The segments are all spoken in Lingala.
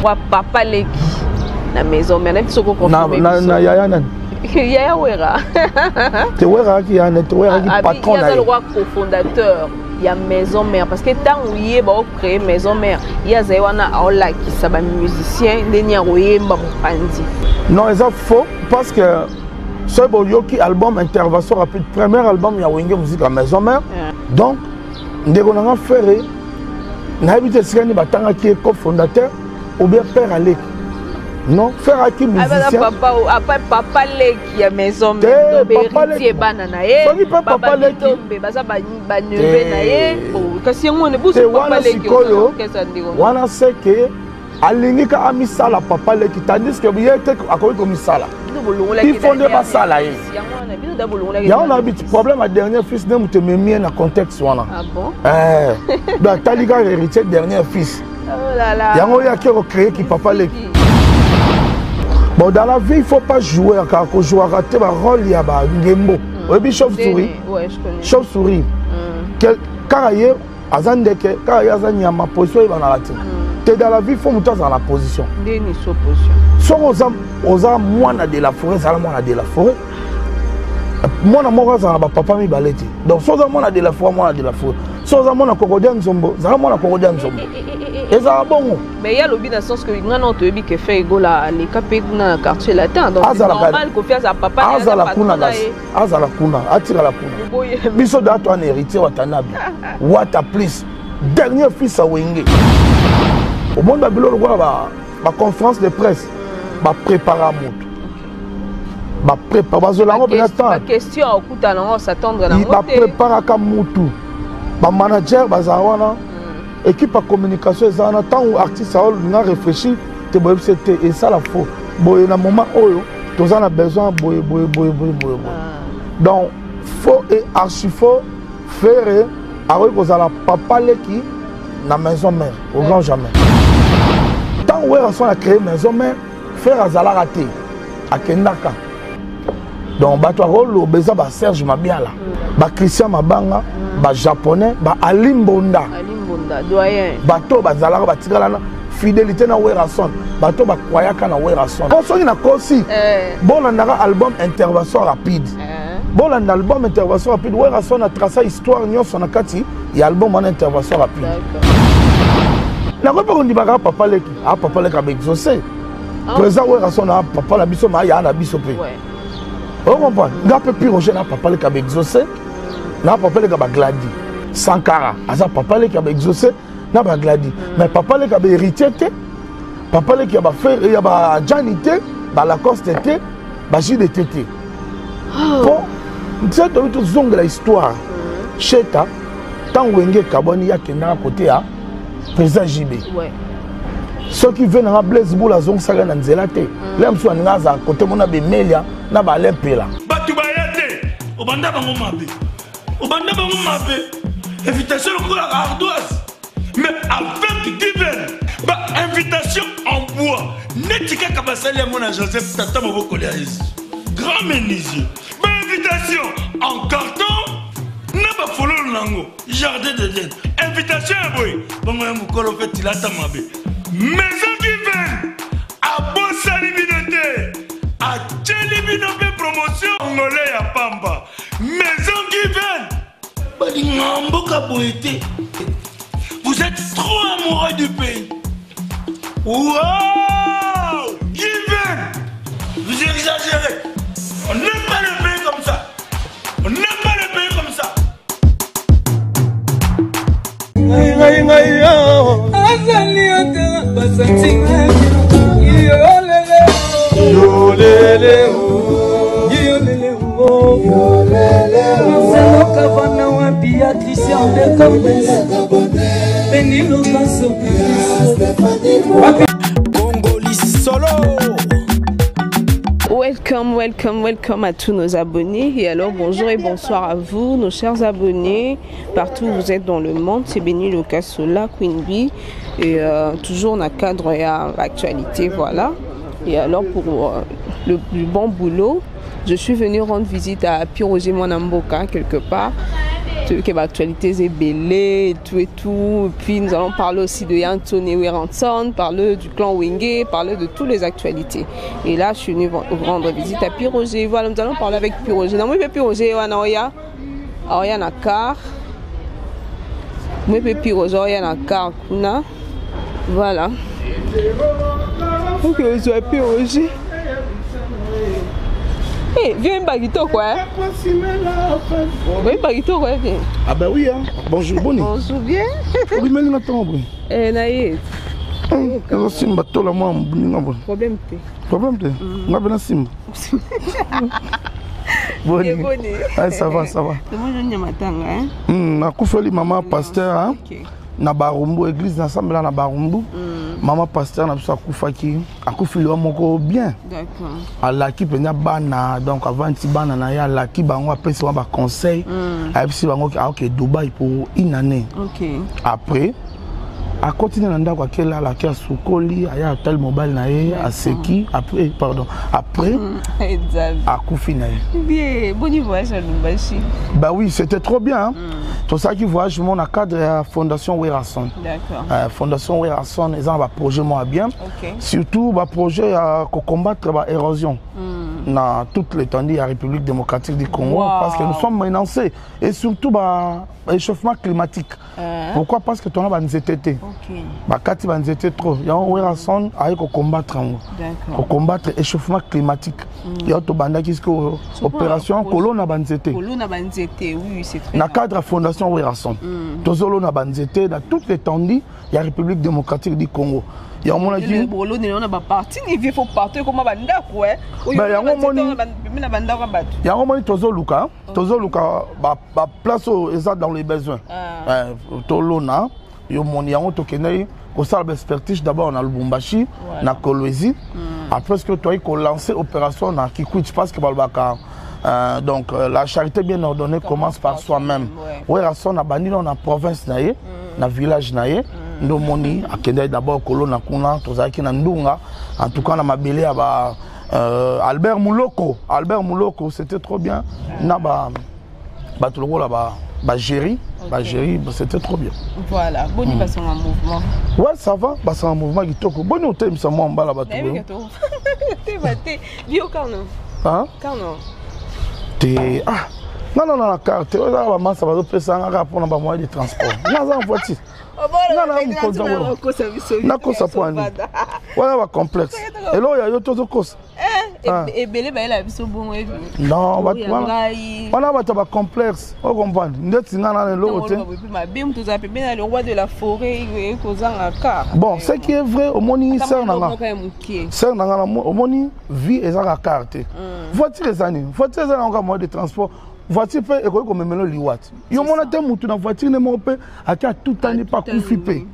lokwa papa leki na maison mère. Nayebi soki oconfirme na, na yaya nani? Yaya Wera. Te, Wera aki ya net, Wera aki patron na ye. Aza cofondateur ya maison mère, parce que ntango ye baocréer maison mère, ye azali wana aolakisa bamusicien ndeni ya koyemba mopanzi. Non, eza faux, parce que soki boyoki album Intervention rapide, premier album ya Wenge Musique ya Maison Mère, donc ndeko na nga Ferre, nayebi te esika nini batangaki ye cofondateur ou bien père aleki. Non, Ferre aki musicien. Papa, papa leki ya maison mère, héritier, bana na ye. Soki mpe papa leki, baza baneveux na ye, kasi yango wana busu papa leki. Sikoyo wana seke alingi ka amisala papa leki, tandis que ye te akoki komisala. Il faut nde basala ye. Yango na biti problème ya dernier fils nde moto ememi ye na contexte wana. Donc atali kaka héritier dernier fils, yango oyo ake kocréer ki papa leki. Bon, dans la vie, il faut pas jouer kaka, kojouaka te barole ya bangembo. Oyebi chauve souris? Chauve souris kaka ye aza ndeke, kaka ye aza nyama, position oyebanaka te. Te, dans la vie, faut moto azala na position. Soki oza mwana de la forêt, ezala mwana de la forêt. Mwana moko azala na bapapa mibale te. Donc soki oza mwana de la forêt, mwana de la forêt. Soki oza mwana kokodia nzombo, zala mwana kokodia nzombo. Ezala bongo. Mais ye alobi na sens que nga na toyebi ke Ferre Gola aleka mpe kuna na Quartier Latin, donc normal Kofi aza papa. Azala kuna, kasi azala kuna, atikala kuna. Biso da to ana héritier Watanabe, Wata plus dernier fils ya Wenge. Omoni babilo lokola baconférence de presse, baprépara moto, baprépare, bazwela yango mpena temps. Bapreparaka mutu, bamanager bazala wana, équipe ya communication eza wana. Ntango artiste aolinga réfléchir te, boyebisi te esala faux boye na moment oyo toza na besoin boye boye boye boye boye boye. Donc faux et archi faux, Ferre akoki kozala papa leki na maison mère au grand jamais. Ntango Werrason a créé maison mère, Ferre azalaka te, akendaka. Donc bato akoloba eza baserge Mabiala, bachristien Mabanga, bajaponais, baali Mbonda, bato bazalaka batikala na fidélité na Werrason, bato bakwayaka na Werrason. Po soki nakosi, bolandaka album Intervention rapide. Bolanda album Intervention rapide, Werrason atraça histoire nyonso na kati ya album wana Intervention rapide. Nakoki mpe kondimaka papa leki, a papa leki abaexaucé président Werrason na papa na biso, ma ya na biso mpe ocomprendre. Nga mpe Piroger na papa leki abaexaucé, na papa leki bagladi. Sankara aza papa leki ya baexaucé na bagladi, mais papa leki ya bahéritier te, papa leki ya bafere ya bajani te, balacoste te, baJDT te. Po nse tobi tozongela histoire Sheta, ntango Wenge ekabwani, ye akendaka kote ya président JB. Soki ve nanga Blaise Bula azongisaka na nzela te, le mosusu aninga azala kote mona bemelia na balempela. Bato baya te, obanda bango mabe, obanda bango mabe, invitation lokola ardoise. Mais avec Given, bainvitation en bois neti kaka basali yango na Joseph, tata mobokoli ya Yesu, grand menuisier. Bainvitation en carton na bafololo nango, jardin d'Eden. Invitation ya boye bongo ya mokolo mpe tilata mabe. Maison Given abosani bino te, atieli bino mpe promotion ngole ya pamba. Maison Given balinga mboka boye te. Vous êtes trop amoureux du pays. Wow, Given, vous exagérez. On n'aime pas le pays comme ça, on n'aime pas le pays comme ça. Ngai ngai ngai azali ata basantima yolele yolele yolele. Marcelo Cavana wapi ya Christian de Cordes Beni Lokaso wapi Congolais solo. Welcome, welcome, welcome à tous nos abonnés. Et alors, bonjour et bonsoir à vous, nos chers abonnés, partout où vous êtes dans le monde. C'est Béni Lokasola, Queen Bee. Et toujours dans le cadre et actualité, voilà. Et alors, pour le bon boulot, je suis venue rendre visite à Piroger Mwanamboka, quelque part. Tu veux que l'actualité est belle et tout et tout. Et puis nous allons parler aussi de Anthony Werrason, parler du clan Wenge, parler de toutes les actualités. Et là, je suis venue rendre visite à Piroger. Voilà, nous allons parler avec Piroger. Non, moi, je Piroger, oya. Oya na car. Moi, je Piroger, oya na car kuna. Voilà. Ok, je suis Piroger. Hey, viens kitoko hein. Oui, kitoko hein, viens. Ah ben oui hein. Bonjour Boni. Bonjour bien. Oui, mais nous attendons. Eh na ye. Nazo simba tola mwa moninga boye. Problème te. Problème te. Nga mpe nasimba. Boni. Boni. Ah, ça va, ça va. Tomoni matanga hein. Nakufeli mama pasteur hein. Okay. Na Barumbu, église nasambela na Barumbu. Mama pasteur na biso akufaki, akufi liwa moko bien. D'accord. Alaki mpenza bana, donc avandisi bana na ye, alaki bango, apesi bango baconseil, ayebisi bango aoke Dubai pour une année. OK. Après akoti nde na ndako, akelala, ake asukoli, aya atali mobali na ye, aseki. Après, pardon, après Exact. akufi na ye. Bien, bon voyage à Lubumbashi. Bah oui, c'était trop bien hein. Tosalaki voyage mo na cadre ya Fondation Werrason. D'accord. Fondation Werrason eza na baprojet moko ya bien, surtout baprojet ya kocombattre baérosion na toute l'étendue ya République démocratique du Congo, parce que nous sommes menacés, et surtout ba échauffement climatique. Pourquoi? Parce que tona banzete te, bakati banzete trop. Yango Werrason aye kocombattre yango, kocombattre échauffement climatique. Yango tobandaki siko opération kolona banzete. Kolona banzete, oui, c'est très Na cadre ya Fondation Werrason, tozolona banzete na toute l'étendue ya République démocratique du Congo. Yango monaki bolonela na baparti ni vie, faut partout ekoma bandako. Bah, yango na bandako ya bato. Yango moni tozoluka baplace oyo eza dans les besoins. Tolona. Yo moni yango, tokendaki kosala baexpertise d'abord na Lubumbashi, na Kolwezi. Après ce que toyei kolancer opération na Kikwit, parce que balobaka donc la charité bien ordonnée commence par soi-même. Werrason abandi nano na province na ye, na village na ye. Nde omoni akendaki d'abord kolona kuna. Tozalaki na Ndunga, en tout cas na mabele ya ba Albert Muloko. Albert Muloko, c'était trop bien, na ba bato lokola ba bagéri bagéri, c'était trop bien. Voilà. Boni basanga mouvement? Ouais, ça va, basanga mouvement kitoko. Boni otelemisa mwa mbala bato boye. Tema te bio karno. Hein? Karno. Te, ah, nga nana na carte oyo ezaka, bamasa bazopesa nga kaka mpona bamoyen de transport. Nga aza na voiture. Nga na mokonzi yango nakosa po ani wana bacomplexe eloko ya yo tozokosa. Ebele bayela biso bongo. Non, wana bato ya bacomplexe, ocomprendre ndeti nga nana eloko te. Mabe moto ozala pembeni na le roi de la forêt, kozanga car. Bon, ce qui est vrai, omoni sœur na nga, moko ya moke. Sœur na nga, omoni vie ezaka car te. Voiture eza nini? Voiture eza nango moyen de transport. Voiture mpe ekoki komemela liwa te. Yo mona te, mutu na voiture nde moko mpe ake atutani mpe akufi mpe.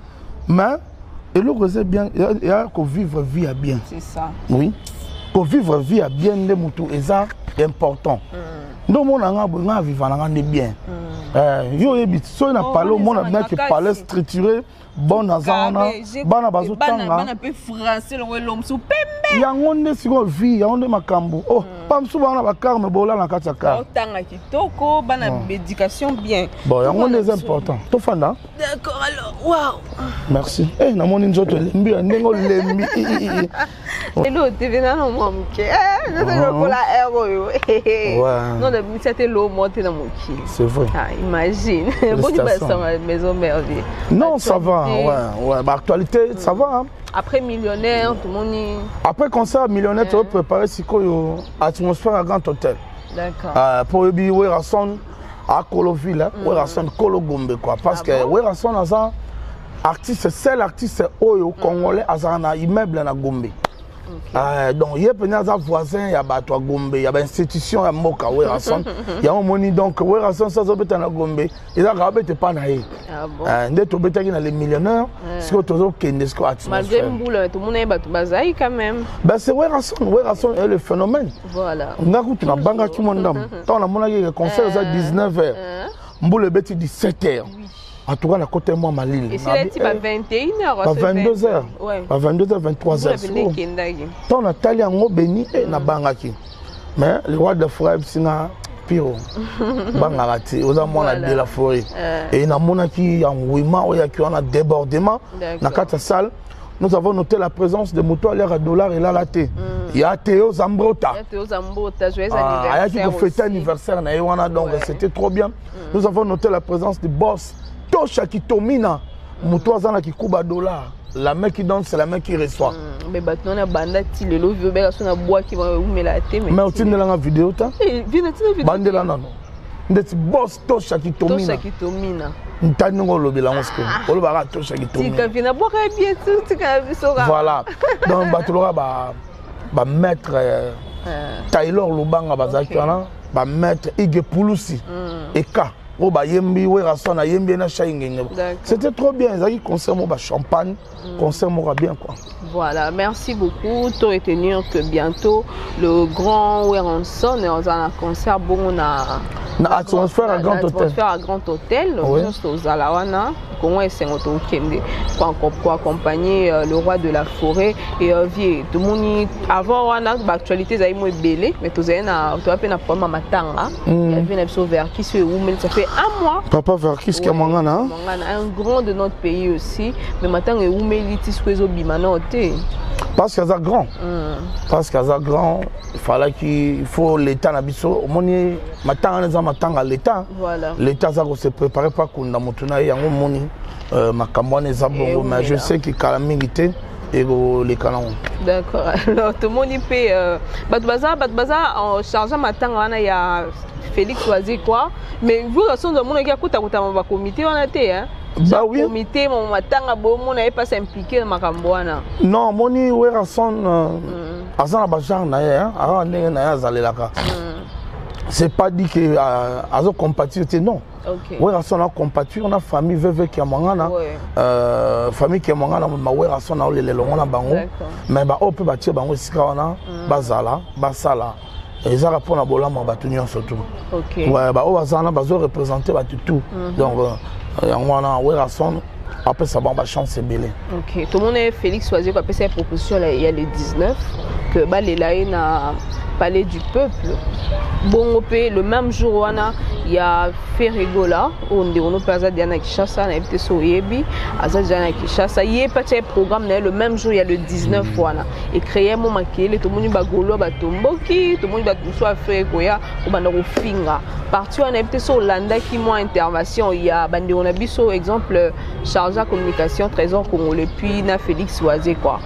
Mais eloko eza bien ya kovivre vie ya bien. C'est ça. Oui, kovivre vie ya bien nde mutu eza important. Nde omona nga boye, nga aviva na nga nde bien. Yo oyebi, soki na palais, omona bien ke palais structuré. Bon, naza wana, bana bazotanga. Bana mpe français longo elomso pembe. Yango nde sikoyo vie, yango nde makambo. Oh, bamosusu bango na bacar, me bola na kati ya car. Otanga kitoko, bana éducation bien. Bon, yango nde eza important. Tofanda. D'accord, alors wow. Merci. Namoni nzoto elembi ya ndenge olembi. Elo tv nano mwa moke nzoto lokola air oyo. Non, nabimisa te lo mwa te na mokili. C'est vrai. Ah, imagine. Boni basanga Maison Merveille? Non, ça va, ouais. Bah, actualité, ça va hein. Après millionnaire, tomoni. Après concert millionnaire, tu préparer sikoyo atmosphère à Grand Hôtel. D'accord. Po oyebi Werrason akolo ville, Werrason kolo Gombe quoi, parce que Werrason aza artiste, seul artiste oyo congolais azala na immeuble na Gombe. Donc ye mpenza aza voisin ya bato ya Gombe, ya bainstitution ya mboka Werrason. Yango omoni, donc Werrason so azobeta na Gombe, ezaka abeta epa na ye. Ah bon. Nde tobetaki na les millionnaires, sikoyo tozokende sikoyo Malgré atmosphère. mbula, tomona ye bato bazali quand même. Ben, c'est Werrason. Werrason est le phénomène. Voilà. Nga kutu nabangaki mwa ndambo ntango namonaki ke concert eza 19 heures, mbula ebeti 17 heures. En tout cas nakota mwa malili. Esilati ba 21 heures. Ba 22 heures. Ba 22 heures, 23 heures. Mbula pene ekendaki. Ntango natali yango, beni e nabangaki, mais le roi de forêt ayebisinga. Piro bangaka te, oza mwana de la forêt. Et namonaki ya ngwima oyo yaki wana, débordement na kati ya salle. Nous avons noté la présence de moto aliaka dollar elala te, ya Théo Zambrota. Ayaki kofêter anniversaire na ye wana, donc c'était trop bien. Nous avons noté la présence du boss Tosha Kitomina, moto aza na kikuba dollar. La main qui donne, c'est la main qui reçoit. Mais bato wana banda ti lelo, obeka so na bwaki, umela te. Mais otindelanga video ta, bandela nano ndeti boss Tosha Kitomina. Tosha Kitomina. Ntani ndenge olobela yango sikoyo, olobaka Tosha Kitomina. Tika vi nabwaka bien, tika biso. Voilà, donc bato loka bamaître Taylor Lubanga bazalaki wana, bamaître Ige Pulusi eka oyo bayembi Werason ayembi ye na Shai Ngenge. C'était trop bien, ezalaki concert moko bachampagne, concert moko ya bien quoi. Voilà, merci beaucoup. To retenir que bientôt le grand Werrason aza na concert bongo na na atmosphère à Grand Hôtel. Atmosphère à Grand Hôtel. Nyonso tozala wana, Kongo esengo, tokende pour accompagner le roi de la forêt. Et vie tomoni avant wana, baactualité ezali mo ebele, mais tozali na toza mpe na problème ya matanga ya vie na biso Verkis oyo ewumeli, ça fait un mois. Papa Verkis Kamwangana. Un grand de notre pays aussi, mais matanga ewumeli ti siko ezobima nao te. Parce que aza grand, parce que aza grand, falaki, il faut l'état na biso. Omoni matanga wana eza matanga l'état. L'état aza kose préparer mpo akunda motu na ye. Yango omoni makambo wana eza bongo, mais je sais que kala mingi te ekoleka nango. D'accord. Alors tomoni mpe bato baza en charge matanga wana ya Félix Wazekwa, mais vous sonzo omonaki akutakutama bakomité wana te, hein? Bah oui. Komité mo matanga bomona ye mpasi impliqué na makambo wana. Non, omoni Werason aza na bagenre na ye, aza na ndenge na ye azalelaka. C'est pas dit que azocompatir te, non. Werason acompatir na famille veve Kiamwangana, famille Kiamwangana ma Werason aolela elongo na bango, mais baoyo mpe batie bango esika wana, bazala basala ezaka mpona bolamu ya bato nyonso tu. Baoyo baza wana bazoreprésente bato tout, donc yango wana Werason apesa bango bachance ebele. Ok, tomoni Félix Wazekwa apesa ye proposition ya le 19 que balela ye na Palais du Peuple. Bongo mpe le même jour wana ya Ferre Gola oyo ndeko no mpe aza deja na Kinshasa, nayebi te so oyebi, aza deja na Kinshasa, ye mpe atia ye programme na ye le même jour ya le 19 wana, ecréer mo makele. Tomoni bagaulois batomboki, tomoni bato mosusu ya Ferre koya kobanda kofinga parti wana. Nayebi te so olandaki mwa intervention ya bandeko na biso, exemple chargé ya communication Trésor Congolais, puis na Félix Wazekwa,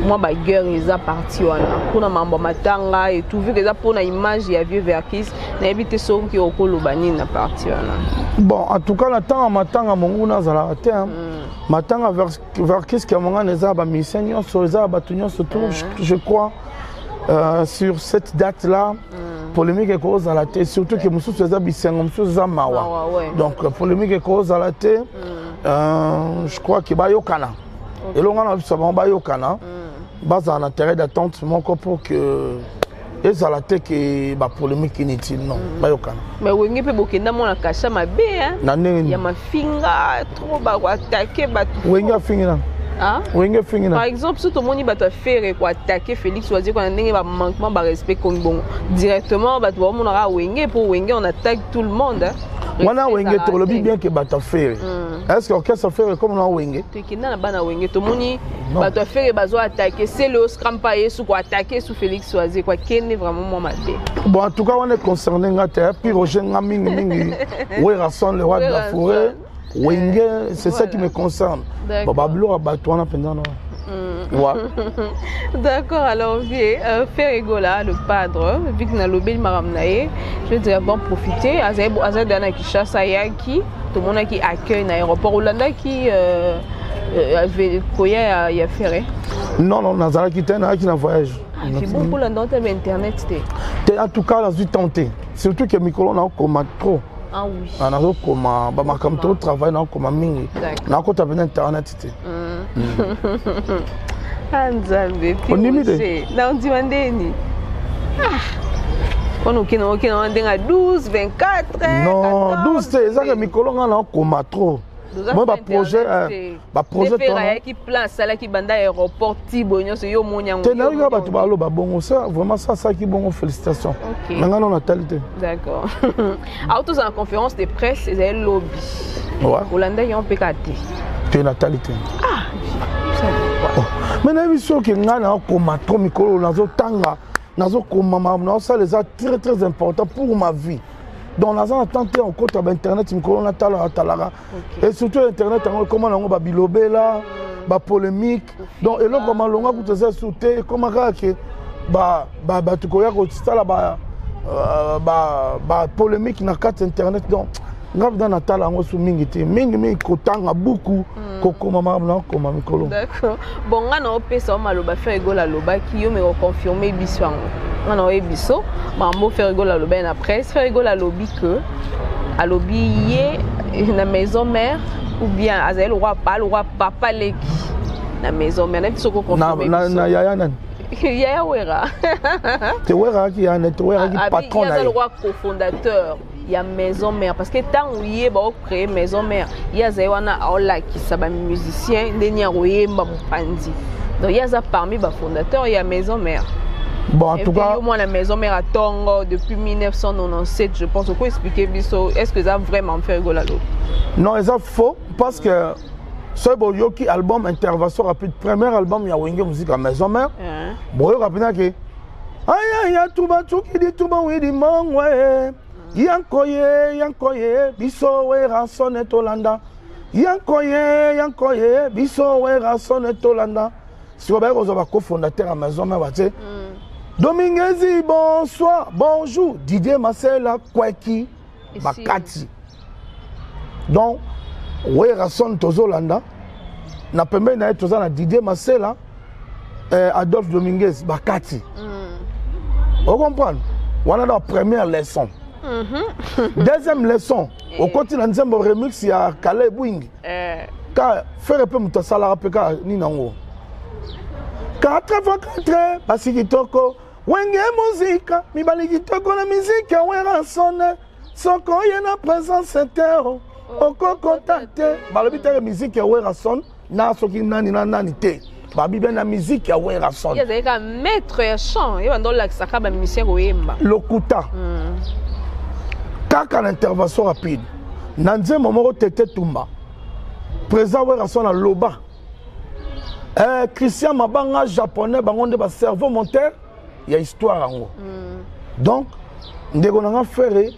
mwa baguerre eza parti wana mpona mambo ya matanga et tout, vu que eza mpona image ya vieux Verkis. Nayebi te soki okoloba nini na parti wana. Bon, en tout cas na ntango ya matanga monguna azalaka te. Matanga Verkis Kiamwangana eza ya bamusicien nyonso, eza ya bato nyonso tout. Je crois sur cette date là polémique ekozala te, surtout ke mosusu eza bisengo, mosusu eza mawa. Mawa, ouais. Donc polémique ekozala te. Je crois ke bayokana elongo na biso, bango bayokana, bazala na terrain d'attente moko pour que ezala te ke bapolémique inutile. Non, bayokana. Mais Wenge mpe bokenda mwana kasha mabe, hein? Na ndenge nini? Ya mafinga trop, bakoattaquer bato. Wenge afingi nani? Ah? Wenge afingi Par nani? exemple, so tomoni bato ya Ferre koattaquer Félix Wazekwa na ndenge bamanquement barespect kongi bongo directement, bato baomonaka Wenge, mpo Wenge on attaque tout le monde, hein. Wana Respect Wenge ezalaka tolobi te. bien ke bato ya Ferre, est ce que orchestre Ferre comme na Wenge? Tokenda na bana Wenge, tomoni Non. bato ya Ferre bazo attaquer sele Scrampa, ye su koattaquer su Félix Wazekwa, kende vraiment mwa mabe. Bon, en tout cas wana concerné nga te. Puis Roger, nga mingi mingi Werason, le roi de la Werason. forêt, Wenge, c'est ça qui me concerne. D'accord. Bon, babiloko ya bato wana mpenza na ouais. D'accord, alors vie, Ferre Gola, le padre, vu que nalobeli makambo na ye, je veux dire bon profiter, azali azali na Kinshasa, ayaki, tomonaki accueil na aéroport, olandaki koya ya Ferre? Non, nazalaki te, nazalaki na voyage. Ah, c'est bon, kolanda otala internet te? Te, en tout cas nazwi temps te, surtout ke mikolo naokoma trop. Ah oui. Ah, nazokoma bamakambo to travail, naokoma mingi. Nakota mpenza internet te. Ah Nzambe. Ondimi te? Na ondima ndeni wana okende, okende wana ndenge ya 12 24? Non, 12 te, ezaka mikolo nga naokoma trop. Moi baprojet eh, baprojet ayaki plan asalaki banda aéroport ti boye nyonso yo omoni yango te. Nayoki kaka bato baloba bongo. Ça vraiment, ça asalaki bongo, félicitation. Na ngai nano natali te. D'accord. Awa tozala na conférence de presse ezali lobi, olandaki yango mpe kaka te? Te, natali te. Ah. Oh. Mais nayebi soki ngai nakokoma trop mikolo, nazotanga, nazokoma, makambo naosala eza très très important pour ma vie. Donc naza na temps te okota bainternet mikolo natala, natalaka. Et surtout internet yango ekoma nango babilobela, bapolémique. Donc eloko malonga kutu eza su te. Ekoma kaka ke bato koya kosala bapolémique na kati internet. Donc nga mpenza natala yango su mingi te, mingi mingi kotanga buku, kokoma makambo nakokoma mikolo. D'accord. Bon, nga na opesa yo maloba Ferre Gola alobaki, yo meko confirme biso yango. Nga na oyebi biso makambo Ferre Gola alobaki na presse. Ferre Gola alobi que alobi ye na maison mère ou bien azali lokwa pa lokwa papa leki na maison mère. Nayebi soki oconfirme biso. Na yaya nani? Yaya Wera. Te, Wera aki yaya nete, Wera aki patron na ye. Aza lokwa cofondateur ya maison mère, parce que ntango ye baocrée maison mère, ye azali wana aolakisa bamusicien ndeni ya koyemba mopanzi. Donc ye aza parmi bafondateur ya maison mère. Bon, en tout cas, yo mwana maison mère à Tongo depuis 1997, je pense, oko expliquer biso, est ce que eza vraiment Ferre Gola alobi? Non, eza faux, parce que soki boyoki album Intervention rapide, premier album ya Wenge Musique ya Maison Mère, boyoka mpena ke ayaya tuba tukidi tuba widi mongwe yankoye yankoye biso Werrason tolanda yankoye yankoye biso Werrason tolanda. Sikoyo baye kozwa bacofondateur ya maison mère, batie Domingezi, bonsoir, bonjour, Didier Masela, Kweki, bakati. Donc Werrason tozolanda na pembeni na ye, toza na Didier Masela, Adolphe Dominguez, bakati. Ocomprendre wana na première leçon. Deuxième leçon, okoti na nzembo remix ya Kala Ebwingi ka Ferre mpe moto asalaka mpe kaka nini yango 4 x 4 basi kitoko Wenge Muzika, mibali kitoko na miziki ya Werrason. Soko oye na présence te, okokota te. Balobi teke miziki ya Werrason na soki nani na nani te, babi be na miziki ya Werrason. Ye azali kaka maître ya chant, ye banda olakisaka bamusicien koyemba. Lokuta. Kaka na Intervention rapide, na nzembo moko Tete Tumba, président Werrason aloba Christian Mabanga japonais, bango nde bacerveau monteur ya histoire yango. Donc ndeko na nga Ferre,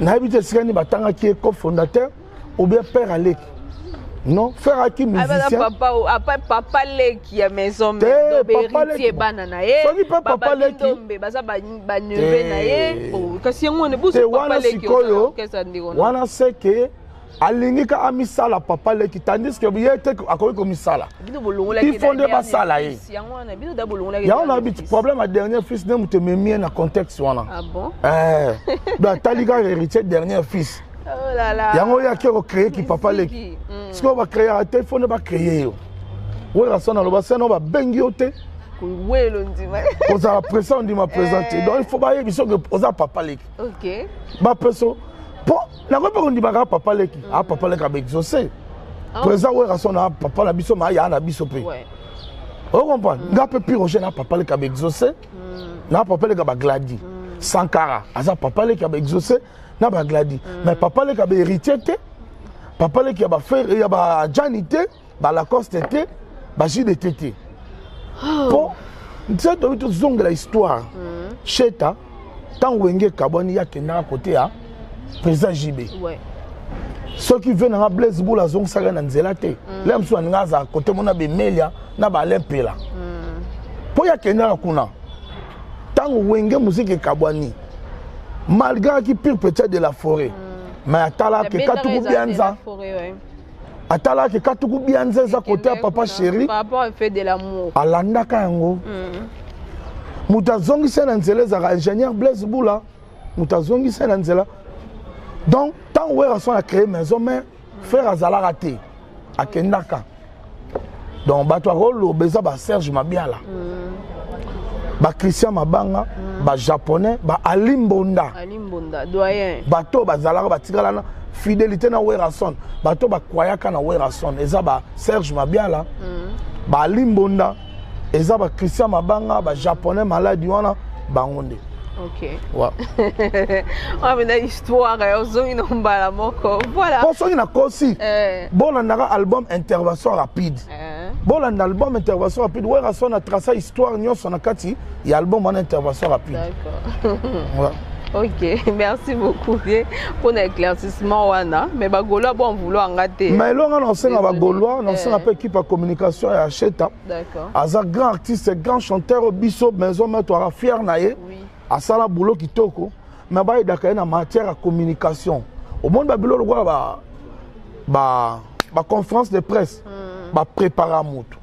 nayebi te esika nini batangaki ye cofondateur ou bien père aleki. Non, Ferre aki musicien. Papa, apa papa leki ya maison mère, héritier, bana na ye. Soki mpe papa leki ndombe baza baneve na ye. Oh, kasi yango wana busu papa leki sikoyo wana seke alingi ka amisala papa leki, tandis que ye te akoki komisala. Il faut nde basala ye. Yango na bi problème ya dernier fils nde moto ememi ye na contexte wana. Donc atali kaka héritier dernier fils. Yango oyo ake kocréer ki papa leki. Sikoyo bacréaka te, il faut nde bacréer yo. Werrason aloba seno babengi yo te kozala présent, ondima présent te. Donc il faut bayebi soki oza papa leki, bapesa mpo nakoki mpe kondima kaka papa leki. A papa leki abaexaucé président Werrason na papa na biso, ma aya na biso mpe, ocomprendre. Nga mpe Piroger na papa leki abaexaucé, na papa leki bagladi. Sankara aza papa leki abaexaucé na bagladi, mais papa leki abahéritier te, papa leki ya baFerre, ya bajani te, balacoste te, baJdt te. Mpo ntina tobi tozongela histoire Sheta, ntango Wenge ekabwani, ye akendaka kote ya président JB. Soki ve nanga Blaise Bula azongisaka na nzela te, le mosusu aninga azala kote mona bemelia na baalain Mpela, mpo ye akendaka kuna. Ntango Wenge Muziki ekabwani, malgré aki pire petit de la forêt, mais atalaka Katuku Bianza, atalaka Katuku Bianza eza kote ya papa chéri, alandaka yango. Moto azongisa na nzela ezalaka ingénieur Blaise Bula, moto azongisa na nzela. Donc ntango Werrason a créé maison mère, Ferre azalaka te, akendaka. Donc bato akoloba eza baSerge Mabiala, baChristian Mabanga, bajaponais, baAli Mbonda, bato bazalaka batikala na. fidélité na Werrason. Bato bakwayaka na Werrason eza ba Serge Mabiala, ba Ali Mbonda, eza ba Christian Mabanga, ba Japonais maladi wana, bango nde. Ok. Ouais. Wana histoire ozongi na mbala moko, voilà. Mpo soki nakosi, bolandaka album Intervention rapide. Bolanda album Intervention rapide, Werrason atraça histoire nyonso na kati ya album wana Intervention rapide. D'accord. Ouais. Ok, merci beaucoup bien pour l'éclaircissement wana. Mais ba Gaulois bon vouloir nga te. Mais elonga na osenga ba Gaulois, na osenga mpe équipe ya communication ya Acheta. Aza grand artiste, grand chanteur, biso maison mère toaka fier na ye. Asala boulot kitoko, mais bayedaka ye na matière ya communication. Omoni babilo lokola ba conférence de presse, baprépara motu,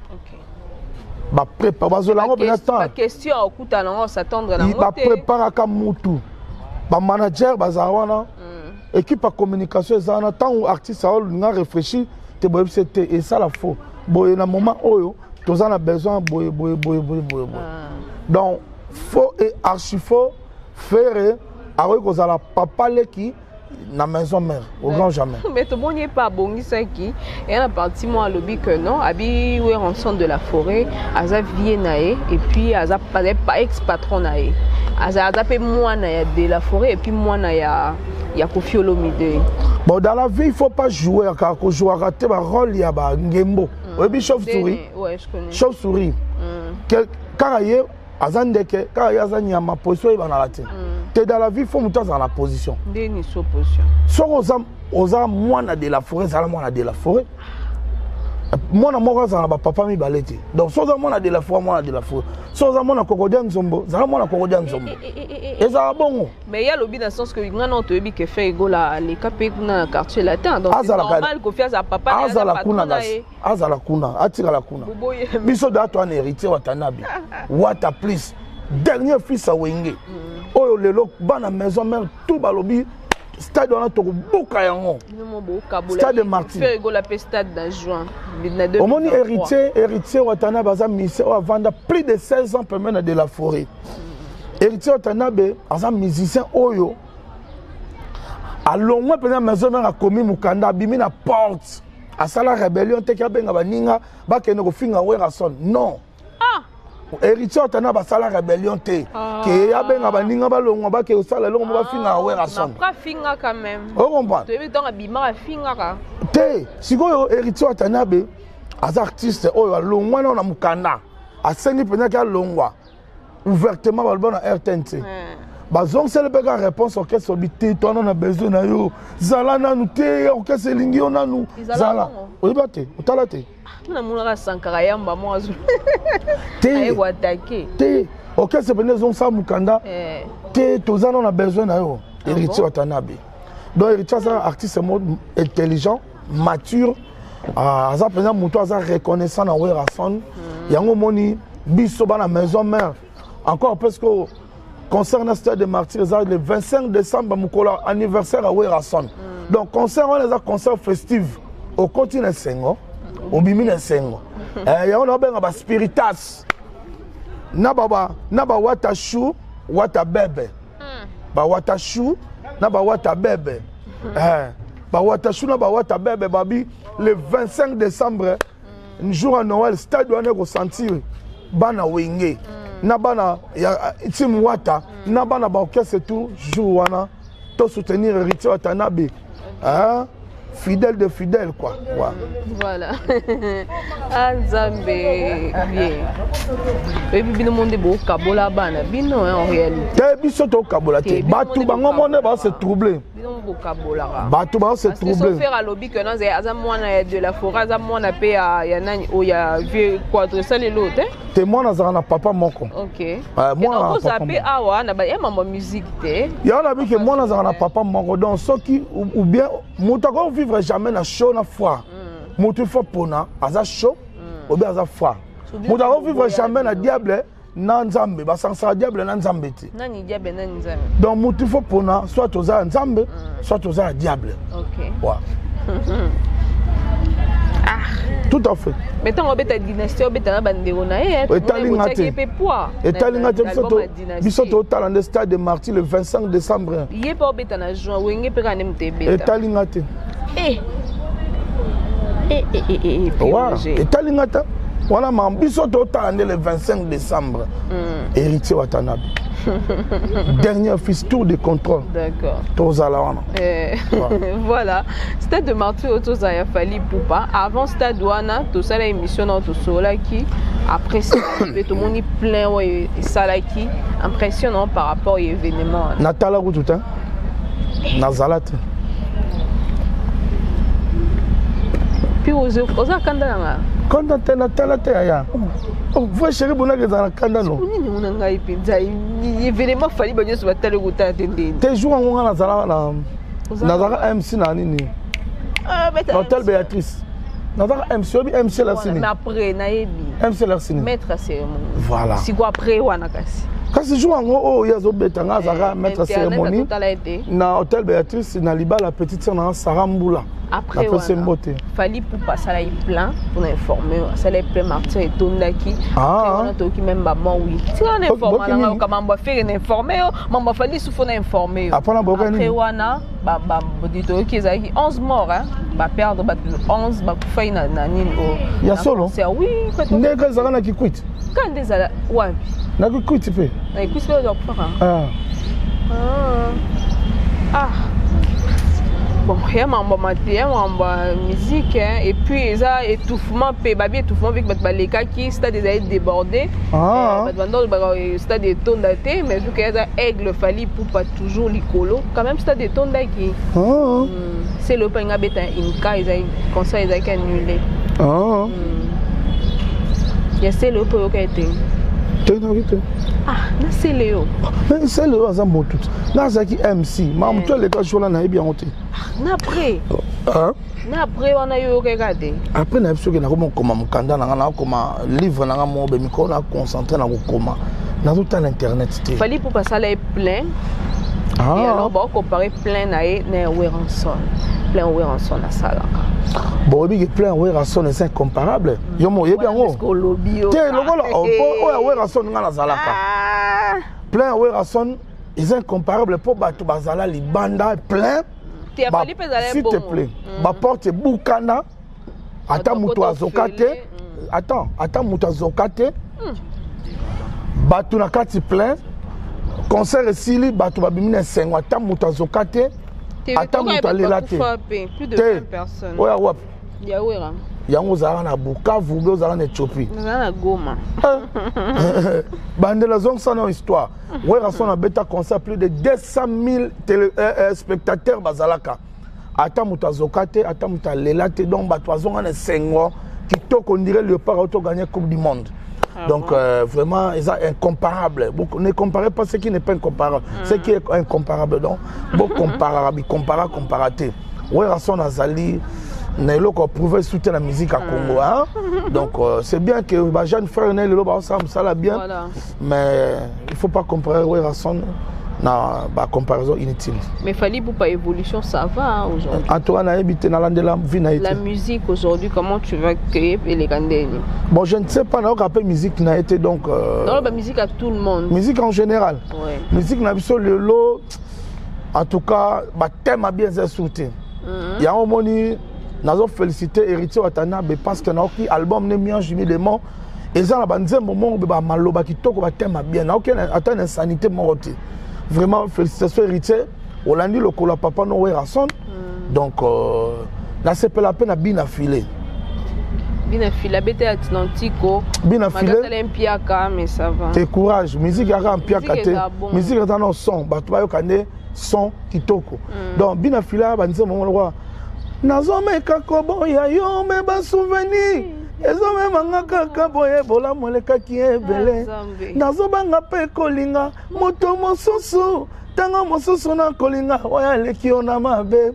baprépare, bazwela yango mpenza temps. Question okutana nango, s'attendre nango te. Bapreparaka mutu, bamanager bazala wana, équipe ya communication eza wana. Ntango artiste aolinga réfléchir te, boyebisi te esala faux boye, na moment oyo toza na besoin boye boye boye boye boye boye. Donc faux et archi faux, Ferre akoki kozala papa leki na maison mère au grand jamais. Mais tomoni ye mpe abongisaki eya na parti mo, alobi que non, abi Werrason de la forêt aza vie na ye, et puis aza ex patron na ye, aza mpe mwana ya de la forêt et puis mwana ya Koffi Olomide. Bon, dans la vie, il faut pas jouer, kaka kojouaka te barole ya bangembo. Oyebi chauve-souris? Ouais, je connais. Chauve-souris, kaka ye aza ndeke, kaka ye aza nyama, position oyebanaka te te. Dans la vie, faut moto azala na position. Ndeni so position? Soki oza mwana de la forêt, ezala mwana de la forêt. Mwana moko azala na bapapa mibale te. Donc so oza mwana de la forêt, mwana de la forêt. So oza mwana Kokodia Nzombo, zala mwana Kokodia Nzombo. Ezala bongo. Mais ye alobi na sens que nga na toyebi ke Ferre Gola aleka mpe kuna na Quartier Latin, donc c'est normal Koffi aza papa na ye, aza azala kuna patron na kasi ye. Azala kuna, atikala kuna. Boboye. Biso da to ana Héritier Watanabe, Wata plus, dernier fils ya Wenge oyo lelo bana maison mère tout balobi stade wana tokobuka yango. Bino mo bokabola. Stade de Martyrs. Ferre Gola mpe stade na juin na 2023. Omoni, Héritier Watanabe aza musicien oyo avanda plus de 16 ans pembeni na de la forêt. Héritier Watanabe aza musicien oyo alongwe mpenza maison mère, akomi mokanda, abimi na porte, asala rébellion teki, abenga baninga bakende kofinga Werrason. Non. Ah. Héritier Watanabe asala rébellion te ke abenga baninga balongwa, bake kosala eloko mo bafinga Werrason. Après afinga quand même. Ocomprendre? Toyebi ntango abimaka, afingaka. Te, sikoyo Héritier Watanabe aza artiste oyo alongwa nao na mokanda, asengi mpenzaki alongwa ouvertement, baloba na RTNC, bazongiseli mpe kaka réponse, orchestre obi te, towana na besoin na yo, zala nanu te, orchestre elingi yo nanu. Ezala zala bongo. Oyeba te, otala te. Namonaka Sankara yamba mo azo te. Aye koattaquer. Te, orchestre pene ezongisaka mokanda te, toza nano na besoin na yo, Héritier Bon? Watanabe. Donc Héritier aza artiste mo intelligent, mature. Ah, aza mpenza moto aza reconnaissant na Werrason. Yango omoni biso bana maison mère encore, parce que concert na stade de Martyr eza le 25 décembre, mokolo ya anniversaire ya Werrason. Donc concert wana eza concert festive, okoti na esengo, obimi na esengo. Yango naobenga baspiritas na bawata chou, wata bebe, bawata chou na bawata bebe, bawata chou na bawata bebe. Babi le 25 décembre, jour ya Noël, stade wana ekosentir bana Wenge na bana ya team Wata na bana baorchestre tout. Jour wana to soutenir Héritier Watanabe, hein? Fidèle de fidèle, quoi, ouais. Voilà. Ah, Nzambe, bien oyebi bino mo nde bokabola bana bino, hein, en réalité. Te, biso tokabola te. Te, bino Bato nde bango mo nde bokabolaka. baose trouble. Bino mo bokabolaka. Bato baose Parce que so trouble. Ferre alobi ke non, aza mwana ya de la forêt, aza mwana mpe ya nani oyo ya vieux Quadre, esaleli te. Te, mwana azalaka na papa moko. Ok. Mwana na Okozala papa mpe moko. awa na ya mambo ya musique te. Yango nabi ke mwana azalaka na papa moko. Donc soki ou bien moto akovivre jamais na chaud na froid. Moto il faut pona, aza chaud ou bien aza froid. So bino Moto akovivre boboya jamais na bino. diable na Nzambe, basangisaka diable na Nzambe te. Nani diable, nani Nzambe? Donc moto il faut pona, soit oza ya Nzambe, soit oza ya diable. Ok. Ouais. Tout à fait. Mais ntango obeta Dynastie, obeta na bandeko na ye. Etali nga te. Mpe poids. Etali nga te. Biso totala nde stade de Martyr le 25 décembre. Ye mpe obeta na juin, Wenge mpe kaka nde moto ebeta. Etali nga te. Etali nga te wana ma biso totala nde le 25 décembre. Héritier Watanabe, dernier fils, tour de contrôle. D'accord. Tozala wana. Voilà, stade de Martyr oyo tozala ya Fally Ipupa. Avant stade wana, tosala émission na tosololaki. Après mpe tomoni plein oyo esalaki impressionnant par rapport ya événement wana. Natala kutu te, nazala te. Puis oza kanda na nga. Kanda te, natala te yaya. Oh, vrai chéri, bonaka ezala na kanda no. Nini ngo na ngai mpenza, événement Fally, banyonso batali kotala te ndeni. Te, jour yango nga nazala na nazalaka MC na nini, na hôtel Béatrice. Nazalaka MC, oyebi MC Larsini? Mais après nayebi. MC Larsini. Maître ya cérémonie. Voilà. Siko après wana kasi. Kasi jour yango oyo ye azobeta, nga azalaka maître cérémonie totala ete na hôtel Béatrice, na libala petite sœur nanga Sara Mbula. Après napesi wana mbote. Fally Ipupa asalaki plein mpona informe, asalaki plein, Martyr etondaki. Après wana toyoki même bamort. Wi, tika na informe Boki nanga. nini? Yoka mambo afere na informe yo, mambo afali sufo na informe yo. Après na boyoka après nini? Wana toyoki ezalaki 11 mort, hein, baperdre bato 11, bakufai na nini o Ya na solo? concert. Oui, bato. Ndenge ezalaka na Kikwiti. Ka nde ezala wapi? Na Kikwiti mpe. Na Ekwisi mpe bato bakufaka. Ah. Ah. Bon, ya mambo mate, ya mambo ya musique, hein. Et puis eza étouffement mpe, babi étouffement viki bato balekaki, stade ezali débordé. Ah. Bato banda olobaka stade etonda te, mais vu que eza aigle Fally Ipupa toujours likolo, quand même stade etondaki. Ah. C'est le mpe abeta inka, ezali concert ezalaki annulé. Ah. Ya sele oyo mpe oyoka ete Te, nayoki te. Ah, na sele yo. Mais sele oyo aza motu te, nga azalaki MC, ma motu aleka jour wana, nayebi yango te. Na après Ah. na après wana yo oyokaka te. Après nayebi soki nakoma kokoma mokanda na nga, nakokoma livre na nga moko be mikolo, na concentré na kokoma, nazotala internet te. Fally Ipupa asala ye plein. Et alors bakocompare plein na ye na ya Werrason, plein Werrason asalaka. Bon, oyebi ke plein Werrason eza incomparable, yo mo oyebi yango. Olobi yo. Te, lokola oyo ya Werrason nga nazalaka, plein Werrason eza incomparable mpo bato bazala libanda plein. Te, ya Fally mpe ezala S'il te bongo. plaît, baporte ebukana, ata Bato moto bakota azoka te. ofele. Attends, ata moto azoka te, bato na kati plein, concert esili, bato babimi na esengo, ata moto azoka te, ata moto alela te. Plus de Te. 20 personnes. Oyo wapi? Ya Wera. Yango ozalaka na Bukavu mpe ozalaka na Éthiopie? Nazala na Goma. Bandela, zongisa na histoire. Werrason abeta concert, plus de 200 000 télé, spectateurs bazalaka, ata moto azoka te, ata moto alela te. Donc bato bazonga na esengo kitoko, on dirait Léopard auto gagné Coupe du monde. Ah donc bon? Vraiment eza incomparable. Bon, ne comparez pas ce qui n'est pas incomparable, ce qui est incomparable. Donc bocomparaka, bicompara compara te. Werrason azali na eloko approuvé soutien la musique à Congo, hein? Donc c'est bien que ba jeune frère na lelo baosala mosala bien. Mais il faut pas comparer Werrason na ba comparaison inutile. Mais Fally Ipupa évolution, ça va, hein, aujourd'hui? En tout cas nayebi te, nalandela vie na ye La te. musique aujourd'hui, comment tu vas créer eleka ndeni? Bon, je ne sais pas, nayoka mpe musique na ye te, donc dans la musique à tout le monde. Musique en général. Musique na biso lelo, en tout cas bathème bien eza sur te. Yango omoni nazofélicité Héritier Watanabe parce que naoki album ne Mi-ange Mi-démon eza na banzembo moko be bamaloba kitoko, bathème bien, naoki ata na insanité moko te. Vraiment félicitation Héritier, olandi lokolo ya papa no Werrason. Donc nasepela mpe na bina file. Bina file abete Atlantico. Bina file. Magasala mpiaka, mais ça va. Te, courage, musique yaka mpiaka Musique te. eza bon. Musique eza na son, bato bayoka nde son kitoko. Donc bina file aya banzembo moko lokola nazomeka koboya yo, me basouvenir ezomemanga kaka boye, bolamu elekaki ebele. Nzambe. Nazobanga mpe kolinga moto mosusu, ntango mosusu nakolinga oyo aleki yo na mabe.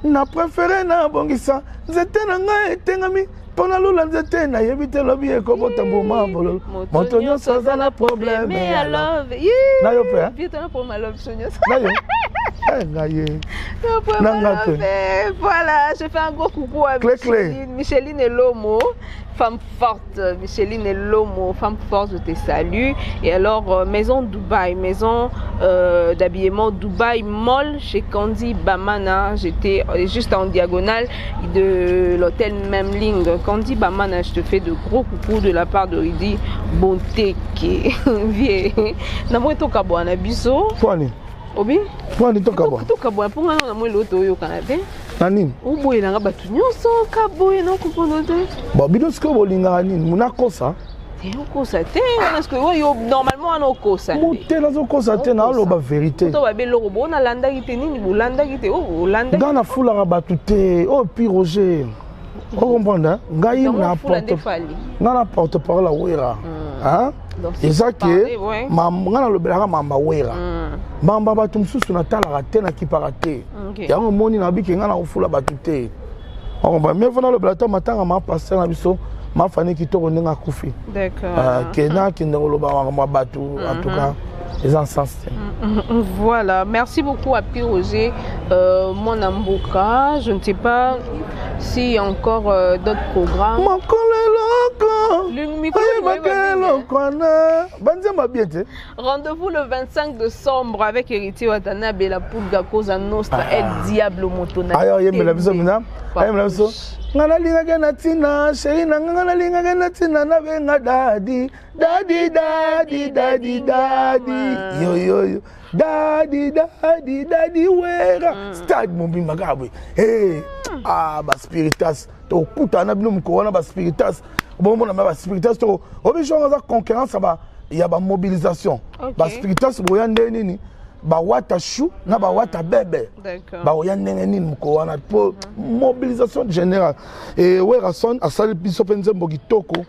Na préféré nabongisa nzete na ngai etengami mpo nalula nzete, nayebi te lobi ekobota mbuma bololo. Moto nyonso aza na problème ya ya love. Na yo mpe, hein? Biso na problème ya love, biso nyonso. Na yo. Eh, ngai ye. Nanga pe. Voilà, je fais un gros coucou à Clé, clé. Micheline, Micheline Elomo, femme forte. Micheline Elomo, femme forte, je te salue. Et alors, maison Dubaï, maison d'habillement Dubaï Mall chez Candy Bamana. J'étais juste en diagonale de l'hôtel Memling. Candy Bamana, je te fais de gros coucous de la part de Rudy Bonteke. Vie. Namwe tokabwana biso. Pwani. Obi? Pwani tokabwana. Tokabwana mpo nga na mwa eloko toyokana te. Na nini? Oboyelanga bato nyonso kaboye na okopono te. Bon, bino sikoyo bolingaka nini? Munakosa? Te, okosa te wana sikoyo oyo normalement wana okosa nde. Mote nazokosa te, naoloba vérité. To babe eloko bo nalandaki te, nini bolandaki te, oyo olandaki. Ngai nafulaka bato te, oyo pi Roger ocomprendre ngai Yango na ofula nde porte Fally. Ngai na porte parole ya Wera. Hein? Donc, si Eza vous parlez, ke ouais. ngai nalobelaka mamba Wera, mamba bato mosusu natalaka te, nakipaka te. Yango omoni nabiki ngai nakofula bato te, ocomprendre? Mieux vaut nalobela ta matanga ma pasteur na biso mafani kitoko ndenge akufi. Ke nakende koloba makambo ya bato, en tout cas eza sens te. Voilà, merci beaucoup à Pi Roger, mon Mboka. Je ne sais pas s'il y a encore d'autres programmes. Mokolo eloko Le micro, oyebaka eloko wana banzemba bien te. Rendez-vous le 25 décembre avec Héritier Watanabe, la Pulga Cosa Nostra, El Diablo Motona. Ayo oyembela biso mina, ayembela biso nga nalingaka na ntina chéri na nga, nga nalingaka na ntina nabenga daddy, daddy, daddy, daddy, daddy, yoyoyo, daddy, daddy, daddy Wera. Stade mobimba kaka boye. Hey, ah, baspiritas tokutana na bino mokolo wana, baspiritas bomona ma baspiritas to obiso yango aza concurrence ya bamobilisation. Baspiritas boya ndenge nini? Bawata chou na bawata bebe bakoya ndenge nini mokolo wana po mobilisation générale? E Werason asali biso mpe nzembo kitoko.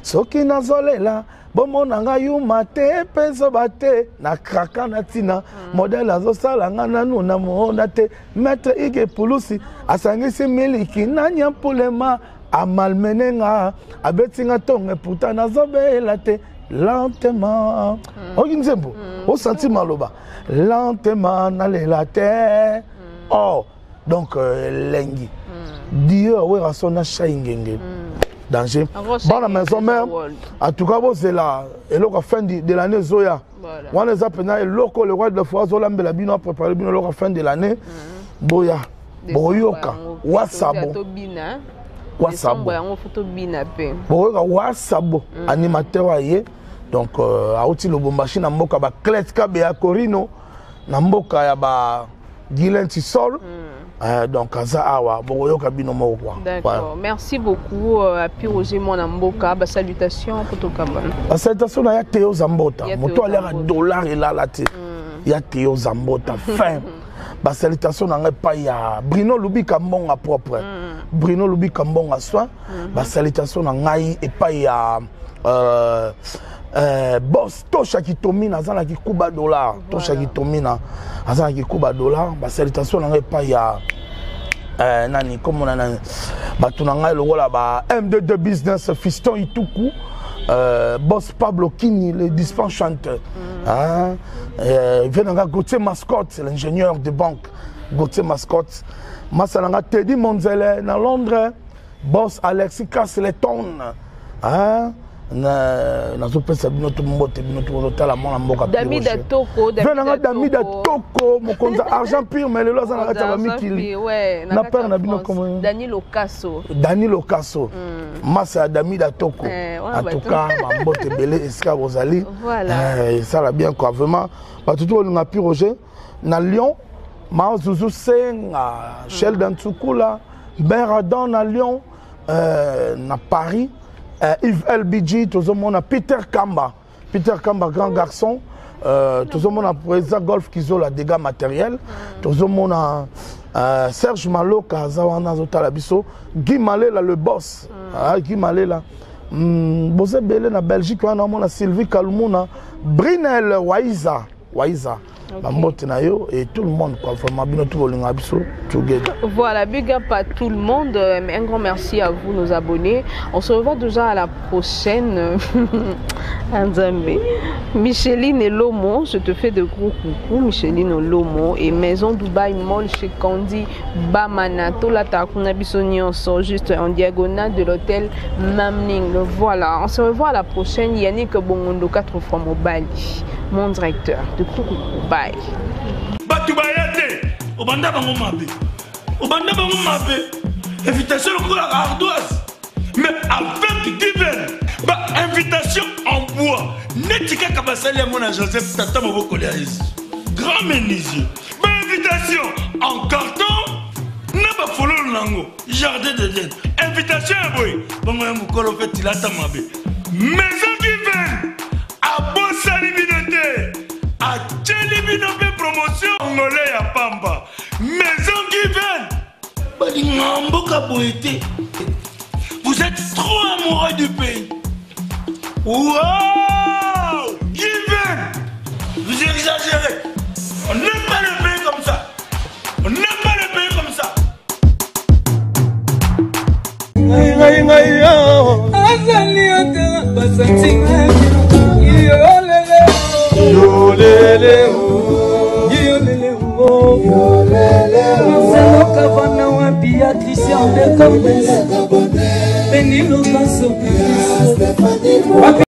Soki nazolela bomona ngai yuma te mpe nzoba te, nakraka na ntina modele azosala nga nanu na mona te. Maître Ige Pulusi asangisi miliki na nyampulema, amalmene nga, abeti nga ntongo, pourtant nazobela te. Lentement oyoki nzembo, osanti maloba lentement, nalela te. Oh, donc elengi dieu Awerason na Shai Ngenge danger. Encore bana Shai maison Ngenge mère World. En tout cas bozela eloko ya fin de l'année ezoya. Wana eza mpenza eloko le roi de la forêt azolambela bino, aprépare bino eloko ya fin de l'année. Boya boyoka wasabo. Tobina. Wasabo. Yango faut tobina mpe. Boyoka wasabo animateur aye. Donc auti Lubumbashi na mboka baclet kabe ya Corino na mboka ya ba Guilain Tisol. Donc aza awa, bokoyoka bino moko quoi. D'accord. Merci beaucoup à Pi Roger Mwana Mboka. Ba salutation pour Tokabana. Basalutation na ya Teo Zambota. Ya moto Théo aliaka Zambota. Dollar elala te, ya Teo Zambota fin. Basalutation na ngai epai ya Brino Lubika Mbonga propre, Brino Lubika Mbonga soin. Basalutation na ngai epai ya boss Tosha Kitomina, aza na kikuba dollar. Tosha Kitomina aza na kikuba dollar. Basalutation na ngai epai ya nani komona nani, bato na ngai lokola ba M22 business, Fiston Ituku, boss Pablo Kini, le dispense chanteur, hein, vie na nga Gauthier Mascotte, l'ingénieur de banque Gauthier Mascotte, masa na nga Teddy Monzele na Londres, boss Alexis Casleton, hein, nazopesa bino to mbote, bino to bozotala mwana mboka. Damida Toko. Ve nanga Damida Toko, mokonzi ya argent pire, mais lelo aza na kati ya bamikili. Na père na bino komo Dani Lokaso. Dani Lokaso, masa ya Damida Toko. Eh, wana En tout bato. cas bambote ebele esika bozali. Voilà. Eh, esala bien quoi, vraiment bato to bolinga Pi Roger na Lyon, Mazuzu Senga, Sheldon Tsukula, Ben Radan na Lyon, na Paris, Yves LBG, tozomona Peter Kamba, Peter Kamba grand garçon, tozomona président Golf Kizola dégâts matériels, tozomona Serge Maloka aza wana azotala biso, Guy Malela le boss, ah, Guy Malela. Boza ebele na Belgique wana, omona Sylvie Kalumuna, Brinel Waiza. Waiza. Bambote na yo et tout le monde quoi, vraiment bino tout bolinga biso together. Voilà, big up à tout le monde, mais un grand merci à vous nos abonnés. On se revoit déjà à la prochaine. Nzambe. Micheline Lomo, je te fais de gros coucou Micheline Lomo et Maison Dubaï Mall chez Candy Bamana tolata kuna biso nyonso juste en diagonale de l'hôtel Mamling. Voilà, on se revoit à la prochaine. Yannick Bongondo 4 fois Mobali, mon directeur. De gros coucou, bye. Bato baya te, obanda bango mabe, obanda bango mabe, invitation lokola ardoise, mais avec given ba invitation en bois neti kaka basali yango na Joseph tata mobokoli ya Yesu, grand menuisier, ba invitation en carton na bafololo nango jardin d'Eden, invitation ya boye bango ya mokolo mpe tilata mabe. Maison Given abosani bino te, atieli bino mpe promotion ngole ya pamba. Maison Given balinga mboka boye te, vous êtes trop amoureux du pays. Wow! Given, vous exagérez. On n'aime pas le pays comme ça. On n'aime pas le pays comme ça. Ngai ngai ngai yo azali ata basantima yolele yolele yolele yolele Marcelo Cavana wapi ya Christian de Cordes Benilo Kaso wapi.